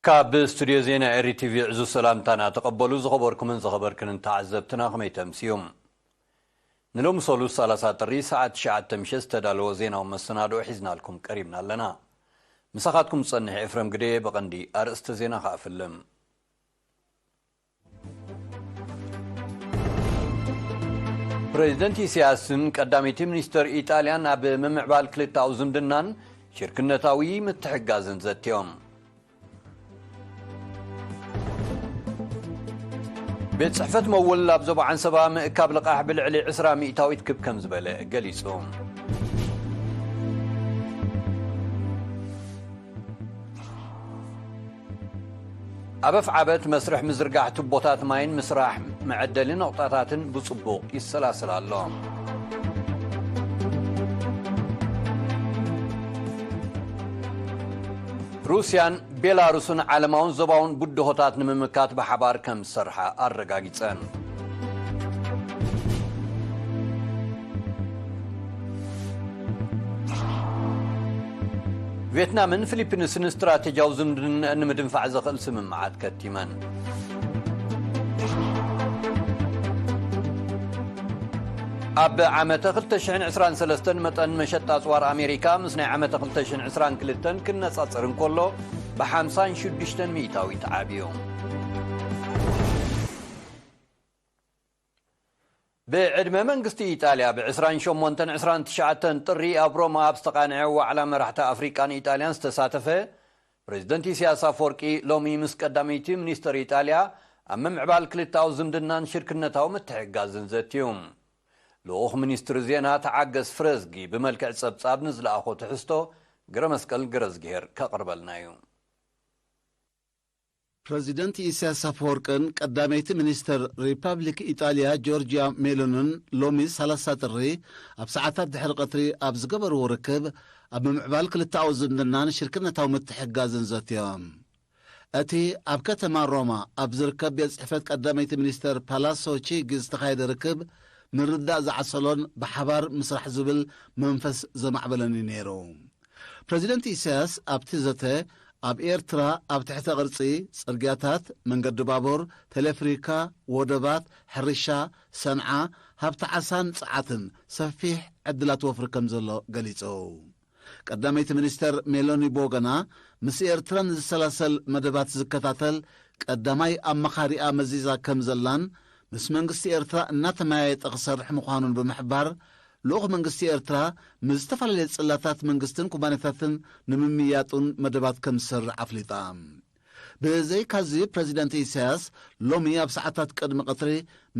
ካብ ስቱድዮ ዜና ኤሪ ቲቪ ዕዙዝ ሰላምታና ተቐበሉ። ዝኸበርኩምን ዝኸበርክንን ተዓዘብትና ከመይ ተምስዩም? ንሎሚ ሰሉስ ሰላሳ ጥሪ ሰዓት ትሽዓተ ምሸት ዝተዳለወ ዜናዊ መሰናድኦ ሒዝናልኩም ቀሪብና ኣለና። ምሳኻትኩም ዝጸንሕ ኤፍረም ግደየ። ብቐንዲ ኣርእስተ ዜና ከኣ ፍልም። ፕሬዚደንት ኢሳያስን ቀዳመይቲ ሚኒስተር ኢጣልያን ኣብ ምምዕባል ክልተኣዊ ዝምድናን ሽርክነታዊ ምትሕጋዝን ዘትዮም። ቤት ጽሕፈት መውል ኣብ ዞባ ዓንሰባ ምእካብ ልቓሕ ብልዕሊ ዕስራ ሚእታዊት ክብ ከም ዝበለ ገሊጹ። ኣብ ኣፍዓበት መስርሕ ምዝርጋሕ ቱቦታት ማይን ምስራሕ መዐደሊ ነቑጣታትን ብጽቡቕ ይሰላሰል ኣሎ። ሩስያን ቤላሩስን ዓለማውን ዞባውን ብድሆታት ንምምካት ብሓባር ከም ዝሰርሓ ኣረጋጊጸን። ቪየትናምን ፊሊፒንስን ስትራቴጂያዊ ዝምድንነአን ንምድንፋዕ ዘኽእል ስምምዓት ከቲመን። ኣብ ዓመተ ክልተ ሽሕን ዕስራን ሰለስተን መጠን መሸጣ ኣጽዋር ኣሜሪካ ምስ ናይ ዓመተ ክልተ ሽሕን ዕስራን ክልተን ክነጻጸር እንከሎ፣ ብሓምሳን ሽዱሽተን ሚእታዊት ዓብዩ። ብዕድመ መንግስቲ ኢጣልያ፣ ብ ዕስራን ሸሞንተን ዕስራን ትሽዓተን ጥሪ ኣብ ሮማ ኣብ ዝተቓንዐ ዋዕላ መራሕቲ ኣፍሪቃን ኢጣልያን ዝተሳተፈ ፕሬዚደንት ኢሳያስ ኣፈወርቂ፣ ሎሚ ምስ ቀዳመይቲ ሚኒስተር ኢጣልያ ኣብ ምምዕባል ክልተኣዊ ዝምድናን ሽርክነታዊ ምትሕግጋዝን ዘትዩ። ልኡኽ ሚኒስትሪ ዜና ተዓገስ ፍረዝጊ ብመልክዕ ጸብጻብ ንዝለኣኾ ትሕዝቶ፣ ግረ መስቀል ገረዝግሄር ከቕርበልና እዩ። ፕረዚደንት ኢሳያስ ኣፈወርቅን ቀዳመይቲ ሚኒስተር ሪፓብሊክ ኢጣልያ ጆርጅያ ሜሎንን ሎሚ ሰላሳ ጥሪ ኣብ ሰዓታት ድሕሪ ቀትሪ ኣብ ዝገበርዎ ርክብ፣ ኣብ ምምዕባል ክልተኣዊ ዝምድናን ሽርክነታዊ ምትሕግጋዝን ዘትዮም። እቲ ኣብ ከተማ ሮማ ኣብ ዝርከብ ቤት ጽሕፈት ቀዳመይቲ ሚኒስተር ፓላሶ ቺጊ ዝተኻየደ ርክብ፣ ምርድዳእ ዝዓሰሎን ብሓባር ምስራሕ ዝብል መንፈስ ዘማዕበለን እዩ ነይሩ። ፕረዚደንት ኢሳያስ ኣብቲ ዘተ፣ ኣብ ኤርትራ ኣብ ትሕተ ቅርጺ፣ ጽርግያታት፣ መንገዲ ባቡር፣ ቴሌፍሪካ፣ ወደባት፣ ሕርሻ፣ ሰንዓ፣ ሃብቲ ዓሳን ጸዓትን ሰፊሕ ዕድላት ወፍሪ ከም ዘሎ ገሊጹ። ቀዳመይቲ ሚኒስተር ሜሎኒ ቦገና፣ ምስ ኤርትራ ንዝሰላሰል መደባት ዝከታተል ቀዳማይ ኣማኻሪኣ መዚዛ ከም ዘላን፣ ምስ መንግስቲ ኤርትራ እናተመያየጠ ክሰርሕ ምዃኑን ብምሕባር፣ ልኡኽ መንግስቲ ኤርትራ ምስ ዝተፈላለየ ጽላታት መንግስትን ኩባንያታትን ንምምይያጥ እውን መደባት ከም ዝሰርዕ ኣፍሊጣ። ብዘይካዚ፣ ፕረዚደንት ኢሳያስ ሎሚ ኣብ ሰዓታት ቅድሚ ቀትሪ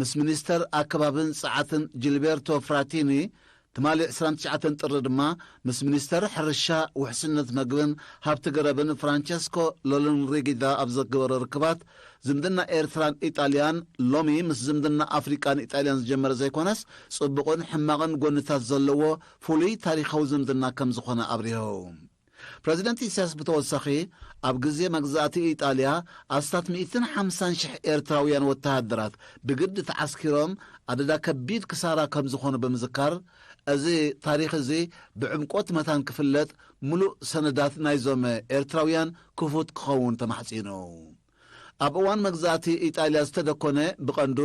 ምስ ሚኒስተር ኣከባብን ጸዓትን ጂልቤርቶ ፍራቲኒ፣ ትማሊ ዕስራን ትሽዓተን ጥሪ ድማ ምስ ሚኒስተር ሕርሻ፣ ውሕስነት መግብን ሃብቲ ገረብን ፍራንቸስኮ ሎሎንሪጊዳ ኣብ ዘገበሮ ርክባት፣ ዝምድና ኤርትራን ኢጣልያን ሎሚ ምስ ዝምድና ኣፍሪቃን ኢጣልያን ዝጀመረ ዘይኮነስ፣ ጽቡቕን ሕማቕን ጎንታት ዘለዎ ፍሉይ ታሪኻዊ ዝምድና ከም ዝኾነ ኣብሪሁ። ፕረዚደንት ኢሳያስ ብተወሳኺ፣ ኣብ ግዜ መግዛእቲ ኢጣልያ ኣስታት ሚእትን ሓምሳን ሽሕ ኤርትራውያን ወተሃደራት ብግዲ ተዓስኪሮም ኣደዳ ከቢድ ክሳራ ከም ዝኾኑ ብምዝካር፣ እዚ ታሪኽ እዚ ብዕምቆት መታን ክፍለጥ፣ ምሉእ ሰነዳት ናይዞም ኤርትራውያን ክፉት ክኸውን ተማሕጺኑ። ኣብ እዋን መግዛእቲ ኢጣልያ ዝተደኮነ፣ ብቐንዱ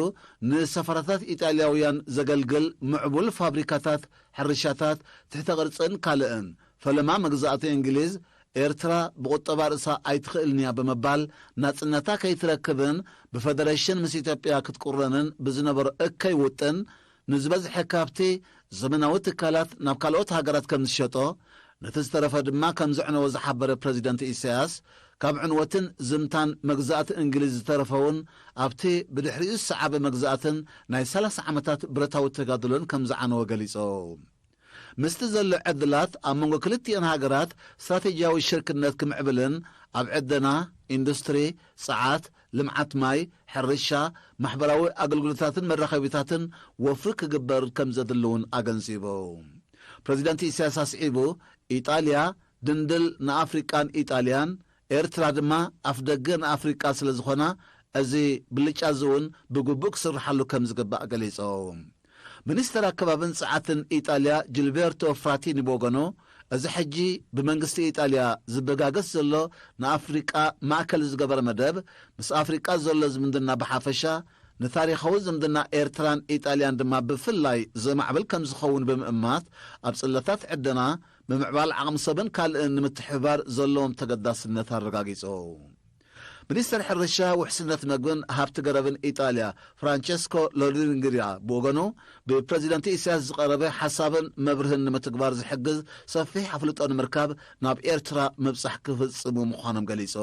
ንሰፈራታት ኢጣልያውያን ዘገልግል ምዕቡል ፋብሪካታት፣ ሕርሻታት፣ ትሕተ ቅርጽን ካልእን፣ ፈለማ መግዛእቲ እንግሊዝ፣ ኤርትራ ብቁጠባ ርእሳ ኣይትኽእልን እያ ብምባል፣ ናጽነታ ከይትረክብን ብፈደረሽን ምስ ኢትዮጵያ ክትቁረንን ብዝነበሮ እከይ ውጥን፣ ንዝበዝሐ ካብቲ ዘመናዊ ትካላት ናብ ካልኦት ሃገራት ከም ዝሸጦ፣ ነቲ ዝተረፈ ድማ ከም ዘዕነዎ ዝሓበረ ፕረዚደንት ኢሳያስ፣ ካብ ዕንወትን ዝምታን መግዛእቲ እንግሊዝ ዝተረፈ እውን ኣብቲ ብድሕሪኡ ዝሰዓበ መግዛእትን ናይ ሰላሳ ዓመታት ብረታዊ ተጋድሎን ከም ዝዓነወ ገሊጹ። ምስቲ ዘሎ ዕድላት ኣብ መንጎ ክልቲኤን ሃገራት ስትራቴጂያዊ ሽርክነት ክምዕብልን ኣብ ዕደና፣ ኢንዱስትሪ፣ ጸዓት፣ ልምዓት ማይ፣ ሕርሻ፣ ማሕበራዊ ኣገልግሎታትን መራኸቢታትን ወፍሪ ክግበር ከም ዘድሊ እውን ኣገንዚቡ። ፕረዚደንት ኢሳያስ ኣስዒቡ፣ ኢጣልያ ድንድል ንኣፍሪቃን ኢጣልያን፣ ኤርትራ ድማ ኣፍደገ ንኣፍሪቃ ስለ ዝኾና፣ እዚ ብልጫ እዚ እውን ብግቡእ ክስርሓሉ ከም ዝግባእ ገሊጹ። ሚኒስተር ኣከባብን ጸዓትን ኢጣልያ ጂልቤርቶ ፍራቲኒ ብወገኑ፣ እዚ ሕጂ ብመንግስቲ ኢጣልያ ዝበጋገስ ዘሎ ንኣፍሪቃ ማእከል ዝገበረ መደብ፣ ምስ ኣፍሪቃ ዘሎ ዝምድና ብሓፈሻ፣ ንታሪኻዊ ዝምድና ኤርትራን ኢጣልያን ድማ ብፍላይ ዘማዕብል ከም ዝኸውን ብምእማት፣ ኣብ ጽለታት ዕደና፣ ምምዕባል ዓቕሚ ሰብን ካልእን ንምትሕብባር ዘለዎም ተገዳስነት ኣረጋጊጹ። ሚኒስተር ሕርሻ፣ ውሕስነት መግብን ሃብቲ ገረብን ኢጣልያ ፍራንቸስኮ ሎዲንግሪያ ብወገኑ፣ ብፕረዚደንት ኢሳያስ ዝቐረበ ሓሳብን መብርህን ንምትግባር ዝሕግዝ ሰፊሕ ኣፍልጦ ንምርካብ ናብ ኤርትራ ምብጻሕ ክፍጽሙ ምዃኖም ገሊጹ።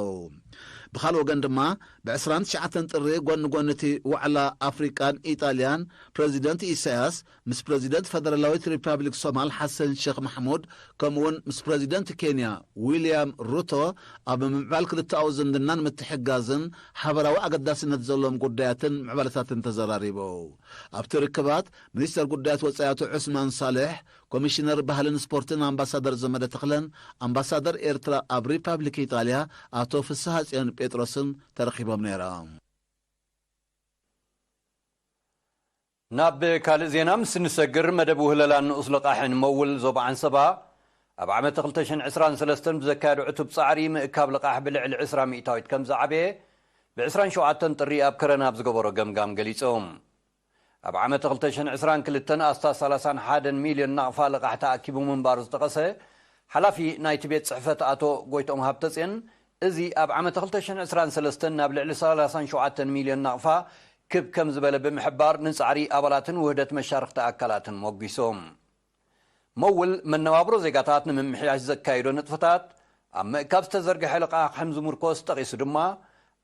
ብኻልእ ወገን ድማ፣ ብ ዕስራን ትሽዓተን ጥሪ ጎኒ ጎኒ እቲ ዋዕላ ኣፍሪቃን ኢጣልያን፣ ፕረዚደንት ኢሳያስ ምስ ፕረዚደንት ፈደራላዊት ሪፓብሊክ ሶማል ሓሰን ሸኽ ማሕሙድ፣ ከምኡውን ምስ ፕረዚደንት ኬንያ ዊልያም ሩቶ ኣብ ምምዕባል ክልተኣዊ ዝምድናን ምትሕግጋዝን ሓበራዊ ኣገዳስነት ዘለዎም ጉዳያትን ምዕባለታትን ተዘራሪቡ። ኣብቲ ርክባት፣ ሚኒስተር ጉዳያት ወጻኢ ኣቶ ዑስማን ሳልሕ፣ ኮሚሽነር ባህልን ስፖርትን ኣምባሳደር ዘመደ ተኽለን ኣምባሳደር ኤርትራ ኣብ ሪፓብሊክ ኢጣልያ ኣቶ ፍስሃጽዮን ጴጥሮስን ተረኺቦም ነይሮም። ናብ ካልእ ዜና ምስ እንሰግር፣ መደብ ውህለላን ንኡስ ልቓሕን መውል ዞባ ዓንሰባ፣ ኣብ ዓመት ክልተ ሽሕን ዕስራን ሰለስተን ብዘካየዶ ዕቱብ ጻዕሪ፣ ምእካብ ልቓሕ ብልዕሊ ዕስራ ሚእታዊት ከም ዝዓበየ፣ ብ ዕስራን ሸውዓተን ጥሪ ኣብ ከረን ኣብ ዝገበሮ ገምጋም ገሊጹ። ኣብ ዓመት ክልተ ሽሕን ዕስራን ክልተን ኣስታት ሰላሳን ሓደን ሚልዮን ናቕፋ ልቓሕ ተኣኪቡ ምንባሩ ዝጠቐሰ ሓላፊ ናይቲ ቤት ጽሕፈት ኣቶ ጎይትኦም ሃብተጽዮን፣ እዚ ኣብ ዓመት ክልተ ሽሕን ዕስራን ሰለስተን ናብ ልዕሊ ሰላሳን ሸውዓተን ሚልዮን ናቕፋ ክብ ከም ዝበለ ብምሕባር፣ ንጻዕሪ ኣባላትን ውህደት መሻርኽቲ ኣካላትን ሞጒሱ። መውል መነባብሮ ዜጋታት ንምምሕያሽ ዘካየዶ ንጥፈታት፣ ኣብ ምእካብ ዝተዘርግሐ ልቓሕ ከም ዝምርኮስ ጠቒሱ ድማ፣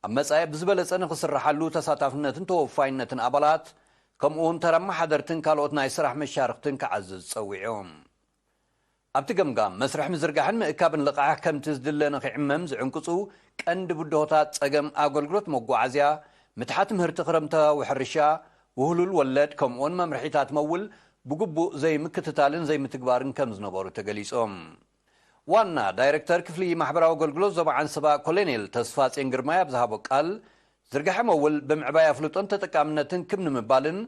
ኣብ መጻኢ ብዝበለጸ ንኽስርሓሉ ተሳታፍነትን ተወፋይነትን ኣባላት፣ ከምኡውን ተራ ኣመሓደርትን ካልኦት ናይ ስራሕ መሻርኽትን ክዓዝዝ ጸዊዑ። ኣብቲ ገምጋም፣ መስርሕ ምዝርጋሕን ምእካብን ልቓሕ ከምቲ ዝድለ ንኽዕመም ዝዕንቅጹ ቀንዲ ብድሆታት፣ ጸገም ኣገልግሎት መጓዓዝያ፣ ምትሓት ምህርቲ ክረምታዊ ሕርሻ፣ ውህሉል ወለድ፣ ከምኡውን መምርሒታት መውል ብግቡእ ዘይምክትታልን ዘይምትግባርን ከም ዝነበሩ ተገሊጾም። ዋና ዳይረክተር ክፍሊ ማሕበራዊ ኣገልግሎት ዞባ ዓንሰባ ኮሎኔል ተስፋጼን ግርማይ ኣብ ዝሃቦ ቃል፣ ዝርግሐ መውል ብምዕባይ ኣፍልጦን ተጠቃምነትን ክብ ንምባልን፣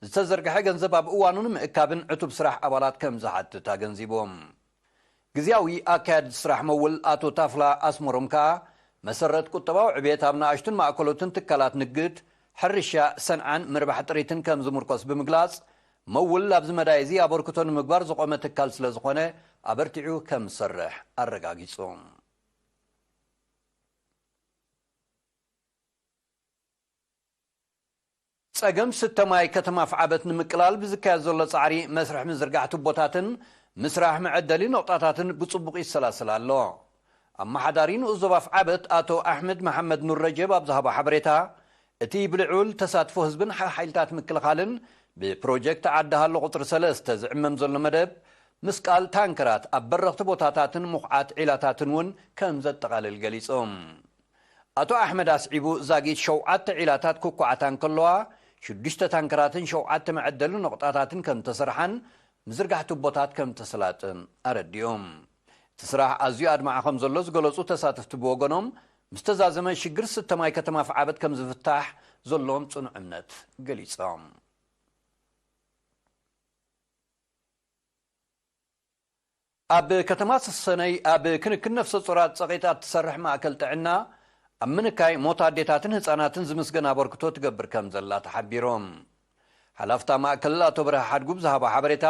ዝተዘርግሐ ገንዘብ ኣብ እዋኑ ንምእካብን ዕቱብ ስራሕ ኣባላት ከም ዝሓትት ኣገንዚቦም። ግዝያዊ ኣካያዲ ስራሕ መውል ኣቶ ታፍላ ኣስመሮም ከኣ፣ መሰረት ቁጠባዊ ዕቤት ኣብ ንኣሽቱን ማእከሎትን ትካላት ንግድ፣ ሕርሻ፣ ሰንዓን ምርባሕ ጥሪትን ከም ዝምርኮስ ብምግላጽ፣ መውል ኣብዚ መዳይ እዚ ኣበርክቶ ንምግባር ዝቖመ ትካል ስለ ዝኾነ፣ ኣበርቲዑ ከም ዝሰርሕ ኣረጋጊጹ። ጸገም ስተ ማይ ከተማ ኣፍዓበት ንምቅላል ብዝካየድ ዘሎ ጻዕሪ፣ መስርሕ ምዝርጋሕ ቱቦታትን ምስራሕ መዐደሊ ነቑጣታትን ብጽቡቕ ይሰላሰል ኣሎ። ኣመሓዳሪ ንኡስ ዞባ ኣፍዓበት ኣቶ ኣሕመድ መሓመድ ኑር ረጀብ ኣብ ዝሃቦ ሓበሬታ፣ እቲ ብልዑል ተሳትፎ ህዝብን ሓ-፣ ሓይልታት ምክልኻልን ብፕሮጀክት ዓዲ ሃሎ ቁጽሪ ሰለስተ ዝዕመም ዘሎ መደብ፣ ምስቃል ታንከራት ኣብ በረኽቲ ቦታታትን ምኹዓት ዒላታትን እውን ከም ዘጠቓልል ገሊጹ። ኣቶ ኣሕመድ ኣስዒቡ፣ ዛጊት ሸውዓተ ዒላታት ክኳዓታ እንከለዋ፣ ሽዱሽተ ታንከራትን ሸውዓተ መዐደሊ ነቑጣታትን ከም ተሰርሓን ምዝርጋሕ ቱቦታት ከም ተሰላጥን ኣረዲኦም። እቲ ስራሕ ኣዝዩ ኣድማዒ ከም ዘሎ ዝገለጹ ተሳተፍቲ ብወገኖም፣ ምስ ተዛዘመ ሽግር ስተ ማይ ከተማ ኣፍዓበት ከም ዝፍታሕ ዘለዎም ጽኑዕ እምነት ገሊጾም። ኣብ ከተማ ሰሰነይ ኣብ ክንክን ነፍሰ ጾራት ጸቒጣ እትሰርሕ ማእከል ጥዕና፣ ኣብ ምንካይ ሞት ኣዴታትን ህጻናትን ዝምስገን ኣበርክቶ ትገብር ከም ዘላ ተሓቢሮም። ሓላፍታ ማእከል ኣቶ በርሀ ሓድጉ ብዝሃቦ ሓበሬታ፣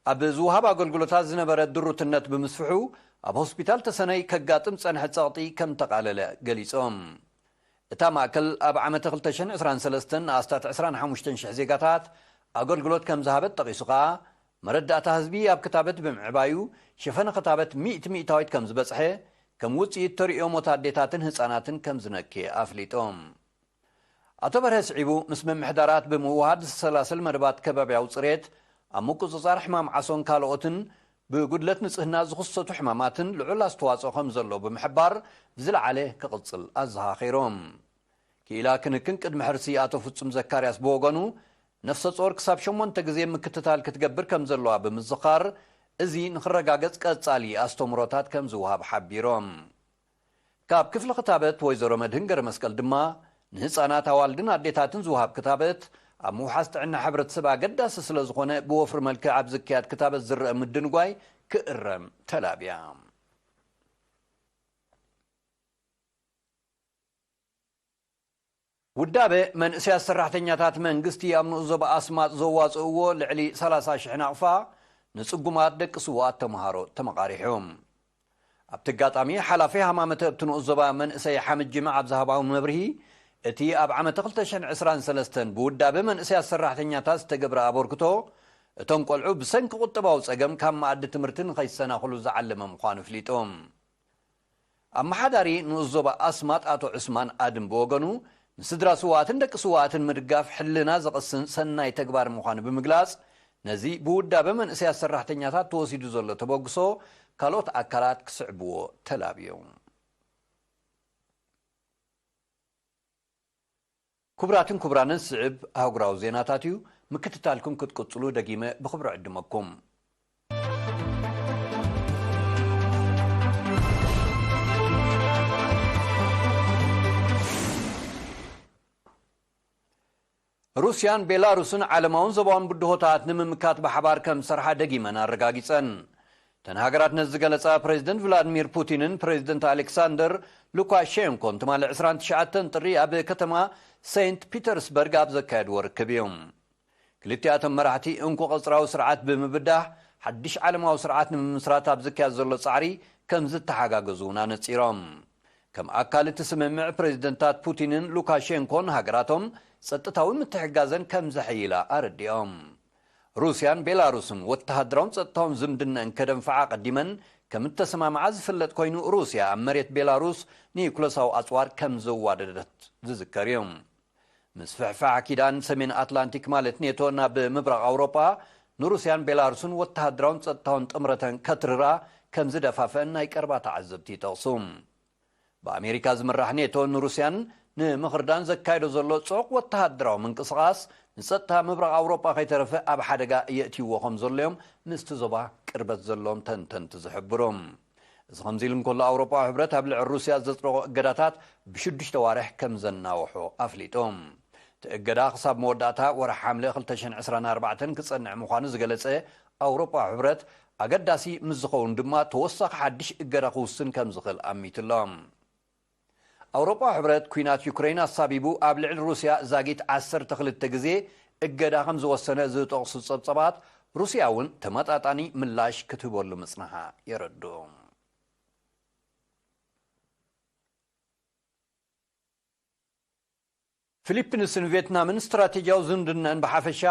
ኣብ ዝወሃብ ኣገልግሎታት ዝነበረ ድሩትነት ብምስፍሑ፣ ኣብ ሆስፒታል ተሰነይ ከጋጥም ዝጸንሐ ጸቕጢ ከም ተቓለለ ገሊጾም። እታ ማእከል ኣብ ዓመተ ክልተ ሽሕን ዕስራን ሰለስተን ንኣስታት ዕስራን ሓሙሽተን ሽሕ ዜጋታት ኣገልግሎት ከም ዝሃበት ጠቒሱ ከኣ፣ መረዳእታ ህዝቢ ኣብ ክታበት ብምዕባዩ፣ ሸፈነ ክታበት ሚእቲ ሚእታዊት ከም ዝበጽሐ፣ ከም ውጽኢት ተርእዮ ሞት ኣዴታትን ህጻናትን ከም ዝነክየ ኣፍሊጡ። ኣቶ በርሀ ስዒቡ፣ ምስ ምምሕዳራት ብምውሃድ ዝሰላሰል መደባት ከባብያዊ ጽሬት፣ ኣብ ምቁጽጻር ሕማም ዓሶን ካልኦትን ብጉድለት ንጽህና ዝኽሰቱ ሕማማትን ልዑል ኣስተዋጽኦ ከም ዘሎ ብምሕባር፣ ብዝለዓለ ክቕጽል ኣዘኻኺሮም። ክኢላ ክንክን ቅድሚ ሕርሲ ኣቶ ፍጹም ዘካርያስ ብወገኑ፣ ነፍሰ ጾር ክሳብ ሸሞንተ ግዜ ምክትታል ክትገብር ከም ዘለዋ ብምዝኻር፣ እዚ ንኽረጋገጽ ቀጻሊ ኣስተምህሮታት ከም ዝወሃብ ሓቢሮም። ካብ ክፍሊ ክታበት ወይዘሮ መድህን ገረመስቀል ድማ፣ ንህጻናት ኣዋልድን ኣዴታትን ዝወሃብ ክታበት፣ ኣብ ምውሓስ ጥዕና ሕብረተሰብ ኣገዳሲ ስለ ዝኾነ፣ ብወፍሪ መልክዕ ኣብ ዝካየድ ክታበት ዝረአ ምድንጓይ ክእረም ተላብያ። ውዳበ መንእሰያት ሰራሕተኛታት መንግስቲ ኣብ ንኡስ ዞባ ኣስማጥ ዘዋጽእዎ ልዕሊ ሰላሳ ሽሕ ናቕፋ ንጽጉማት ደቂ ስዉኣት ተምሃሮ ተመቓሪሑ። ኣብቲ ኣጋጣሚ ሓላፊ ሃማመተ ኣብቲ ንኡስ ዞባ መንእሰይ ሓምድ ጅምዓ ኣብ ዝሃባዊ መብርሂ፣ እቲ ኣብ ዓመተ ክልተ ሽሕን ዕስራን ሰለስተን ብውዳበ መንእሰያት ሰራሕተኛታት ዝተገብረ ኣበርክቶ፣ እቶም ቆልዑ ብሰንኪ ቁጠባዊ ጸገም ካብ መኣዲ ትምህርቲ ንኸይሰናኽሉ ዝዓለመ ምዃኑ ኣፍሊጡ። ኣመሓዳሪ ንኡስ ዞባ ኣስማጥ ኣቶ ዑስማን ኣድም ብወገኑ፣ ንስድራ ስውኣትን ደቂ ስውኣትን ምድጋፍ ሕልና ዘቐስን ሰናይ ተግባር ምዃኑ ብምግላጽ፣ ነዚ ብውዳበ መንእሰያት ሰራሕተኛታት ተወሲዱ ዘሎ ተበግሶ ካልኦት ኣካላት ክስዕብዎ ተላብዮም። ክቡራትን ክቡራንን፣ ዝስዕብ ኣህጉራዊ ዜናታት እዩ። ምክትታልኩም ክትቅጽሉ ደጊመ ብኽብሪ ዕድመኩም። ሩስያን ቤላሩስን ዓለማውን ዞባውን ብድሆታት ንምምካት ብሓባር ከም ዝሰርሓ ደጊመን ኣረጋጊጸን። እተን ሃገራት ነዚ ዝገለጻ ፕሬዚደንት ቭላድሚር ፑቲንን ፕሬዚደንት ኣሌክሳንደር ሉካሼንኮን ትማሊ ዕስራን ትሽዓተን ጥሪ ኣብ ከተማ ሴንት ፒተርስበርግ ኣብ ዘካየድዎ ርክብ እዮም። ክልቲኣቶም መራሕቲ እንኮ ቀጽራዊ ስርዓት ብምብዳህ ሓድሽ ዓለማዊ ስርዓት ንምምስራት ኣብ ዝካየድ ዘሎ ጻዕሪ ከም ዝተሓጋገዙ እውን ኣነጺሮም። ከም ኣካል እቲ ስምምዕ ፕሬዚደንታት ፑቲንን ሉካሼንኮን ሃገራቶም ጸጥታዊ ምትሕጋዘን ከም ዘሐይላ ኣረዲኦም። ሩስያን ቤላሩስን ወተሃደራውን ጸጥታውን ዝምድነን ከደንፍዓ ቀዲመን ከም እተሰማምዓ ዝፍለጥ ኮይኑ፣ ሩስያ ኣብ መሬት ቤላሩስ ኒዩክለሳዊ ኣጽዋር ከም ዘዋደደት ዝዝከር እዩ። ምስፍሕፋሕ ኪዳን ሰሜን ኣትላንቲክ ማለት ኔቶ ናብ ምብራቕ ኣውሮጳ ንሩስያን ቤላሩስን ወተሃደራውን ጸጥታውን ጥምረተን ከትርራ ከም ዝደፋፍአን ናይ ቀረባ ተዓዘብቲ ይጠቕሱ። ብኣሜሪካ ዝምራሕ ኔቶ ንሩስያን ንምኽርዳን ዘካየዶ ዘሎ ጽዑቕ ወተሃደራዊ ምንቅስቓስ ንጸጥታ ምብራቕ ኣውሮጳ ከይተረፈ ኣብ ሓደጋ የእትይዎ ከም ዘሎ እዮም ምስቲ ዞባ ቅርበት ዘለዎም ተንተንቲ ዝሕብሩ። እዚ ከምዚ ኢሉ እንከሎ፣ ኣውሮጳዊ ሕብረት ኣብ ልዕሊ ሩስያ ዘጽደቖ እገዳታት ብሽዱሽተ ዋርሕ ከም ዘናውሖ ኣፍሊጡ። እቲ እገዳ ክሳብ መወዳእታ ወርሒ ሓምለ ክልተ ሽሕን ዕስራን ኣርባዕተን ክጸንዕ ምዃኑ ዝገለጸ ኣውሮጳዊ ሕብረት፣ ኣገዳሲ ምስ ዝኸውን ድማ ተወሳኺ ሓድሽ እገዳ ክውስን ከም ዝኽእል ኣሚቱ ኣሎ። ኣውሮጳዊ ሕብረት፣ ኲናት ዩክሬን ኣሳቢቡ ኣብ ልዕሊ ሩስያ ዛጊት ዓሰርተ ክልተ ግዜ እገዳ ከም ዝወሰነ ዝጠቕሱ ጸብጻባት፣ ሩስያ እውን ተመጣጣኒ ምላሽ ክትህበሉ ምጽንሓ የረድኡ። ፊሊፒንስን ቪየትናምን ስትራቴጂያዊ ዝምድናን ብሓፈሻ፣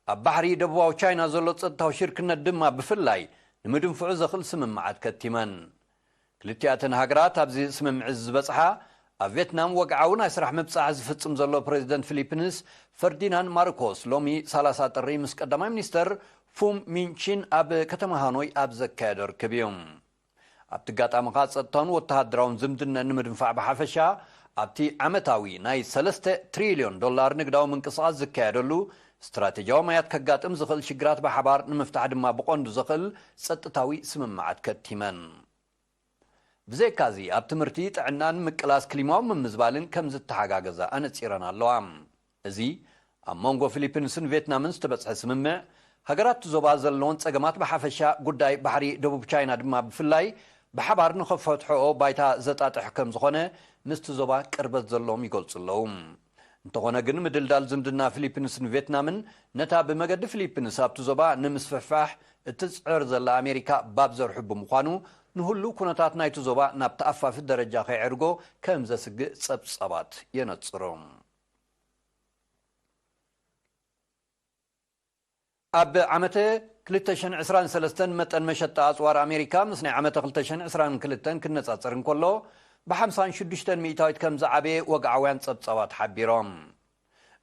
ኣብ ባሕሪ ደቡባዊ ቻይና ዘሎ ጸጥታዊ ሽርክነት ድማ ብፍላይ ንምድንፍዑ ዘኽእል ስምምዓት ከቲመን። ክልቲኣተን ሃገራት ኣብዚ ስምምዕ እዚ ዝበጽሓ፣ ኣብ ቪየትናም ወግዓዊ ናይ ስራሕ ምብጻሕ ዝፍጽም ዘሎ ፕሬዚደንት ፊሊፒንስ ፈርዲናንድ ማርኮስ ሎሚ ሰላሳ ጥሪ ምስ ቀዳማይ ሚኒስተር ፉም ሚንቺን ኣብ ከተማ ሃኖይ ኣብ ዘካየዶ ርክብ እዩ። ኣብቲ ኣጋጣሚ ከኣ ጸጥታውን ወተሃደራውን ዝምድና ንምድንፋዕ ብሓፈሻ፣ ኣብቲ ዓመታዊ ናይ ሰለስተ ትሪልዮን ዶላር ንግዳዊ ምንቅስቓስ ዝካየደሉ፣ ስትራቴጂያዊ ማያት ከጋጥም ዝኽእል ሽግራት ብሓባር ንምፍታሕ ድማ ብቐንዱ ዘኽእል ጸጥታዊ ስምምዓት ከቲመን። ብዘይካዚ፣ ኣብ ትምህርቲ፣ ጥዕናን ምቅላስ ክሊማዊ ምምዝባልን ከም ዝተሓጋገዛ ኣነጺረን ኣለዋ። እዚ ኣብ መንጎ ፊሊፒንስን ቪየትናምን ዝተበጽሐ ስምምዕ፣ ሃገራት እቲ ዞባ ዘለወን ጸገማት ብሓፈሻ፣ ጉዳይ ባሕሪ ደቡብ ቻይና ድማ ብፍላይ ብሓባር ንኽፈትሕኦ ባይታ ዘጣጥሕ ከም ዝኾነ ምስቲ ዞባ ቅርበት ዘለዎም ይገልጹ ኣለዉ። እንተኾነ ግን፣ ምድልዳል ዝምድና ፊሊፒንስን ቪየትናምን ነታ ብመገዲ ፊሊፒንስ ኣብቲ ዞባ ንምስፍሕፋሕ እትጽዕር ዘላ ኣሜሪካ ባብ ዘርሑ ብምዃኑ፣ ንህሉው ኩነታት ናይቲ ዞባ ናብ ተኣፋፊ ደረጃ ከየዕርጎ ከም ዘስግእ ጸብጻባት የነጽሩ። ኣብ ዓመተ ክልተ ሽሕን ዕስራን ሰለስተን መጠን መሸጣ ኣጽዋር ኣሜሪካ ምስ ናይ ዓመተ ክልተ ሽሕን ዕስራን ክልተን ክነጻጸር እንከሎ፣ ብሓምሳን ሽዱሽተን ሚእታዊት ከም ዝዓበየ ወግዓውያን ጸብጻባት ሓቢሮም።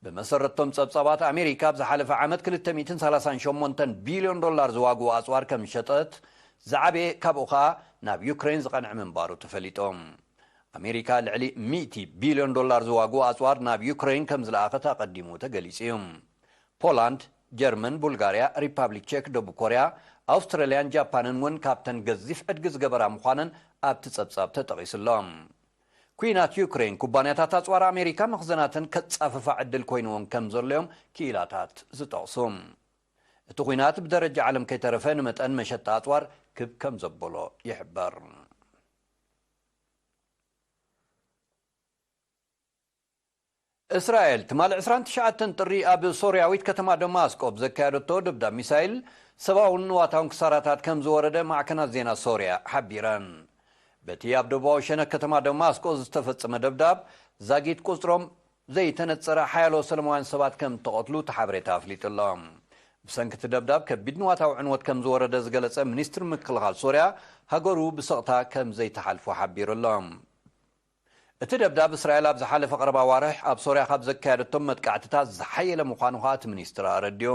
ብመሰረትቶም ጸብጻባት፣ ኣሜሪካ ኣብ ዝሓለፈ ዓመት ክልተ ሚእትን ሰላሳን ሸሞንተን ቢልዮን ዶላር ዝዋግኡ ኣጽዋር ከም ዝሸጠት፣ ዝዓበየ ካብኡ ኸኣ ናብ ዩክሬን ዝቐንዐ ምንባሩ ተፈሊጡ። ኣሜሪካ ልዕሊ ሚእቲ ቢልዮን ዶላር ዝዋግኡ ኣጽዋር ናብ ዩክሬን ከም ዝለኣኸት ኣቐዲሙ ተገሊጹ እዩ። ፖላንድ፣ ጀርመን፣ ቡልጋርያ፣ ሪፓብሊክ ቼክ፣ ደቡብ ኮርያ፣ ኣውስትራልያን ጃፓንን እውን ካብተን ገዚፍ ዕድጊ ዝገበራ ምዃነን ኣብቲ ጸብጻብ ተጠቒሱ ኣሎ። ኲናት ዩክሬን፣ ኩባንያታት ኣጽዋር ኣሜሪካ መኽዘናተን ከጻፍፋ ዕድል ኮይንዎን ከም ዘሎ እዮም ክኢላታት ዝጠቕሱ። እቲ ኲናት ብደረጃ ዓለም ከይተረፈ ንመጠን መሸጣ ኣጽዋር ክብ ከም ዘበሎ ይሕበር። እስራኤል ትማሊ ዕስራን ትሽዓተን ጥሪ ኣብ ሶርያዊት ከተማ ደማስቆ ብዘካየደቶ ደብዳብ ሚሳይል ሰብኣውን ንዋታውን ክሳራታት ከም ዝወረደ ማዕከናት ዜና ሶርያ ሓቢረን። በቲ ኣብ ደቡባዊ ሸነክ ከተማ ደማስቆ ዝተፈጸመ ደብዳብ ዛጊት ቁጽሮም ዘይተነጸረ ሓያሎ ሰለማውያን ሰባት ከም እተቐትሉ እቲ ሓበሬታ ኣፍሊጡ ኣሎ። ብሰንኪ እቲ ደብዳብ ከቢድ ንዋታዊ ዕንወት ከም ዝወረደ ዝገለጸ ሚኒስትሪ ምክልኻል ሶርያ፣ ሃገሩ ብስቕታ ከም ዘይትሓልፎ ሓቢሩ ኣሎ። እቲ ደብዳብ እስራኤል ኣብ ዝሓለፈ ቀረባ ኣዋርሕ ኣብ ሶርያ ካብ ዘካየደቶም መጥቃዕትታት ዝሓየለ ምዃኑ ከኣ እቲ ሚኒስትር ኣረዲኡ።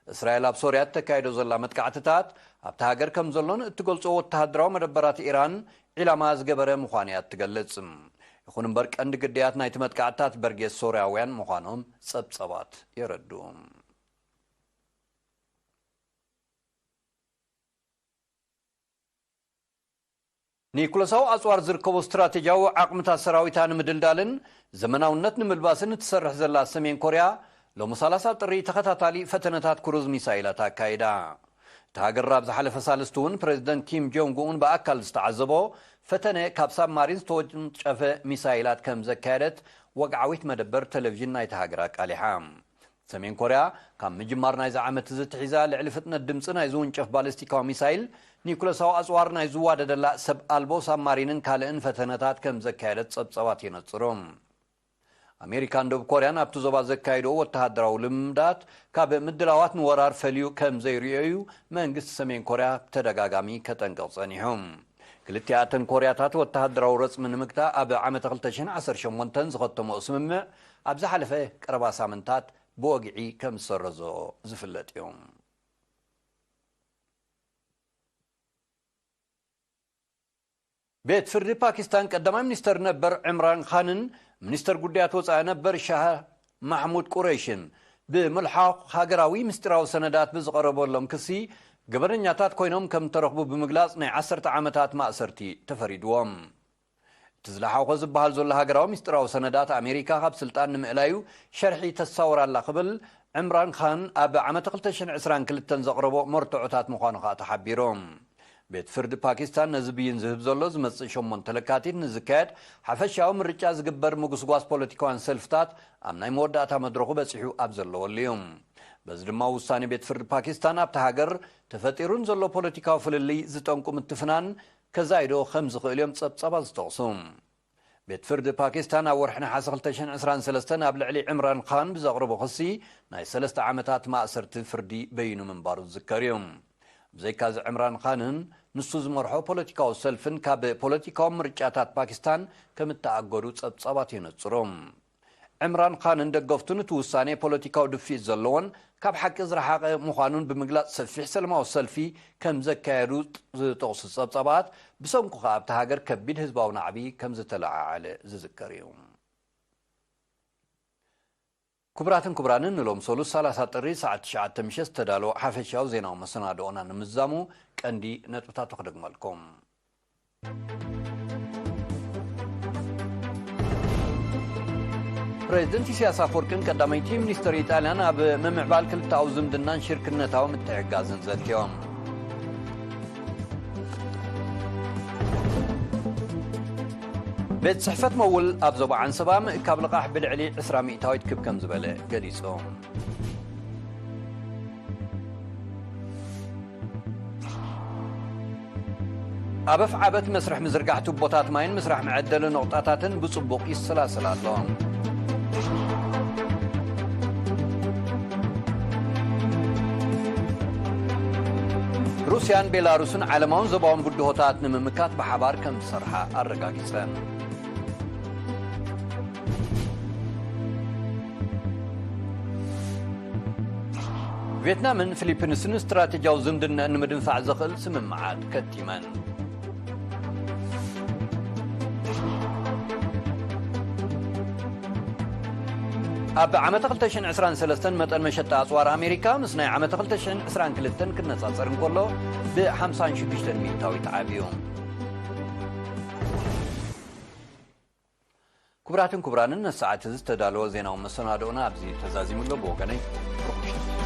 እስራኤል ኣብ ሶርያ እተካይዶ ዘላ መጥቃዕትታት ኣብቲ ሃገር ከም ዘሎን እትገልጾ ወተሃደራዊ መደበራት ኢራን ዒላማ ዝገበረ ምዃኑ እያ እትገልጽ። ይኹን እምበር ቀንዲ ግዳያት ናይቲ መጥቃዕትታት በርጌስ ሶርያውያን ምዃኖም ጸብጸባት የረድኡ። ኒኩለሳዊ ኣጽዋር ዝርከቦ ስትራቴጂያዊ ዓቕምታት ሰራዊታ ንምድልዳልን ዘመናውነት ንምልባስን እትሰርሕ ዘላ ሰሜን ኮርያ፣ ሎሚ ሰላሳ ጥሪ ተኸታታሊ ፈተነታት ክሩዝ ሚሳይላት ኣካይዳ። እታ ሃገር ኣብ ዝሓለፈ ሳልስቲ እውን ፕሬዚደንት ኪም ጆንግ ኡን ብኣካል ዝተዓዘቦ ፈተነ ካብ ሳብማሪን ዝተወንጨፈ ሚሳይላት ከም ዘካየደት ወግዓዊት መደበር ቴሌቪዥን ናይታ ሃገር ኣቃሊሓ። ሰሜን ኮርያ ካብ ምጅማር ናይዚ ዓመት እዚ ትሒዛ ልዕሊ ፍጥነት ድምፂ ናይ ዝውንጨፍ ባሊስቲካዊ ሚሳይል፣ ኒኩለሳዊ ኣፅዋር ናይ ዝዋደደላ ሰብ ኣልቦ ሳብማሪንን ካልእን ፈተነታት ከም ዘካየደት ፀብፀባት የነፅሩ። ኣሜሪካን ደቡብ ኮርያን ኣብቲ ዞባ ዘካየድዎ ወተሃደራዊ ልምዳት ካብ ምድላዋት ንወራር ፈልዩ ከም ዘይርእዮ እዩ መንግስቲ ሰሜን ኮርያ ብተደጋጋሚ ከጠንቅቕ ጸኒሑ። ክልቲኣተን ኮርያታት ወተሃደራዊ ረጽሚ ንምግታእ ኣብ ዓመተ ክልተ ሽሕን ዓሰርተ ሸሞንተን ዝኸተምኦ ስምምዕ ኣብ ዝሓለፈ ቀረባ ሳምንታት ብወግዒ ከም ዝሰረዞ ዝፍለጥ እዩ። ቤት ፍርዲ ፓኪስታን ቀዳማይ ሚኒስተር ነበር ዕምራን ኻንን ሚኒስተር ጉዳያት ወጻኢ ነበር ሻህ ማሕሙድ ቁረይሽን ብምልሓቕ ሃገራዊ ምስጢራዊ ሰነዳት ብዝቐረበሎም ክሲ ገበነኛታት ኮይኖም ከም እተረኽቡ ብምግላጽ ናይ ዓሰርተ ዓመታት ማእሰርቲ ተፈሪድዎም። እቲ ዝለሓቖ ዝበሃል ዘሎ ሃገራዊ ምስጢራዊ ሰነዳት ኣሜሪካ ካብ ስልጣን ንምእላዩ ሸርሒ ተሳውር ኣላ ክብል ዕምራን ኻን ኣብ ዓመተ ክልተ ሽሕን ዕስራን ክልተን ዘቕረቦ መርትዖታት ምዃኑ ኸኣ ተሓቢሩ። ቤት ፍርዲ ፓኪስታን ነዚ ብይን ዝህብ ዘሎ ዝመጽእ ሸሞንተ ለካቲት ንዝካየድ ሓፈሻዊ ምርጫ ዝግበር ምጉስጓስ ፖለቲካውያን ሰልፍታት ኣብ ናይ መወዳእታ መድረኹ በጺሑ ኣብ ዘለወሉ እዩ። በዚ ድማ ውሳኔ ቤት ፍርዲ ፓኪስታን ኣብታ ሃገር ተፈጢሩን ዘሎ ፖለቲካዊ ፍልልይ ዝጠንቁ ምትፍናን ከዛይዶ ከም ዝኽእል እዮም ጸብጻባት ዝጠቕሱ። ቤት ፍርዲ ፓኪስታን ኣብ ወርሒ ነሓሰ ክልተ ሽሕን ዕስራን ሰለስተን ኣብ ልዕሊ ዕምራን ኻን ብዘቕረቦ ክሲ ናይ ሰለስተ ዓመታት ማእሰርቲ ፍርዲ በይኑ ምንባሩ ዝዝከር እዩ። ብዘይካዚ ዕምራን ኻንን ንሱ ዝመርሖ ፖለቲካዊ ሰልፍን ካብ ፖለቲካዊ ምርጫታት ፓኪስታን ከም እተኣገዱ ጸብጻባት የነጽሩ። ዕምራን ኻንን ደገፍቱን እቲ ውሳኔ ፖለቲካዊ ድፊት ዘለዎን ካብ ሓቂ ዝረሓቐ ምዃኑን ብምግላጽ ሰፊሕ ሰለማዊ ሰልፊ ከም ዘካየዱ ዝጠቕሱ ጸብጻባት፣ ብሰንኩ ከኣ ኣብታ ሃገር ከቢድ ህዝባዊ ናዕቢ ከም ዝተለዓዓለ ዝዝከር እዩ። ክቡራትን ክቡራንን፣ ንሎም ሰሉስ ሰላሳ ጥሪ ሰዓት ትሽዓተ ምሸት ዝተዳለወ ሓፈሻዊ ዜናዊ መሰናድኦና ንምዛሙ ቀንዲ ነጥብታቱ ክደግመልኩም። ፕሬዚደንት ኢሳያስ ኣፈወርቅን ቀዳመይቲ ሚኒስተር ኢጣልያን ኣብ ምምዕባል ክልተኣዊ ዝምድናን ሽርክነታዊ ምትሕግጋዝን ዘትዮም። ቤት ጽሕፈት መውል ኣብ ዞባ ዓንሰባ ምእካብ ልቓሕ ብልዕሊ ዕስራ ሚእታዊት ክብ ከም ዝበለ ገሊጹ። ኣብ ኣፍዓበት መስርሕ ምዝርጋሕ ቱቦታት ማይን ምስራሕ መዐደሊ ነቑጣታትን ብጽቡቕ ይሰላሰል ኣሎ። ሩስያን ቤላሩስን ዓለማውን ዞባውን ብድሆታት ንምምካት ብሓባር ከም ዝሰርሓ ኣረጋጊጸን። ቪየትናምን ፊሊፒንስን ስትራቴጂያዊ ዝምድናኣን ንምድንፋዕ ዘኽእል ስምምዓት ከቲመን። ኣብ ዓመተ ክልተ ሽሕን ዕስራን ሰለስተን መጠን መሸጣ ኣጽዋር ኣሜሪካ ምስ ናይ ዓመተ ክልተ ሽሕን ዕስራን ክልተን ክነጻጸር እንከሎ፣ ብ ሓምሳን ሽዱሽተን ሚእታዊት ዓብዩ። ክቡራትን ክቡራንን፣ ነዚ ሰዓት እዚ ዝተዳለወ ዜናዊ መሰናድኦና ኣብዚ ተዛዚሙ ኣሎ። ብወገነይ ርሑስ